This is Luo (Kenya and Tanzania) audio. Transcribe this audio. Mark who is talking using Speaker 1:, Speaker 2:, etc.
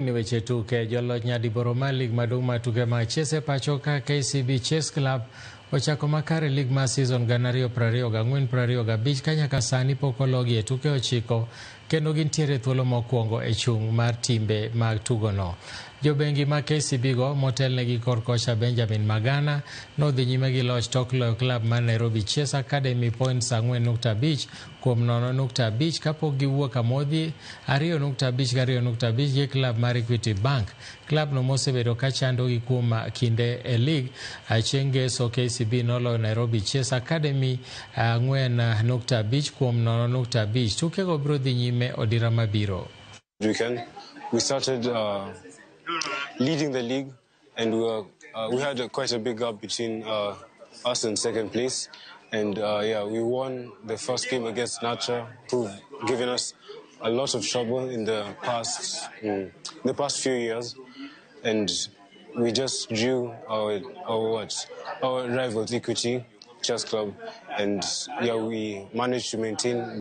Speaker 1: Ni weche tuke. Joloch nyadiboro mar lig maduong' mar tuke mag chess e pacho ka, KCB Chess Club, ochako makare lig mar season 2024-25 ka nyaka sani pok ologi e tuke 9 kendo gintiere thuolo mokwongo e chung' mar timbe mag tugono. Jobengi ma KCB go motelnegi kod kocha Benjamin Magana nodhi nyime gi loch tok loyo klab mar Nairobi Chess Academy points 4.5 kuom 0.5 kapok giwuok amodhi 2.5 gi 2.5 gi klab mar Equity Bank. Klab no mosebedo ka chandogi kuom kinde e lig. Chieng' ngeso KCB noloyo Nairobi Chess Academy 4.5 kuom 0.5. Tukego biro dhi nyime odira mabiro.
Speaker 2: Weekend we started leading the league, and we had quite a big gap between us and second place. And yeah, we won the first game against Natra, who've given us a lot of trouble in the past few years, and we just drew our what our rivals, Equity Chess Club, and yeah, we managed to maintain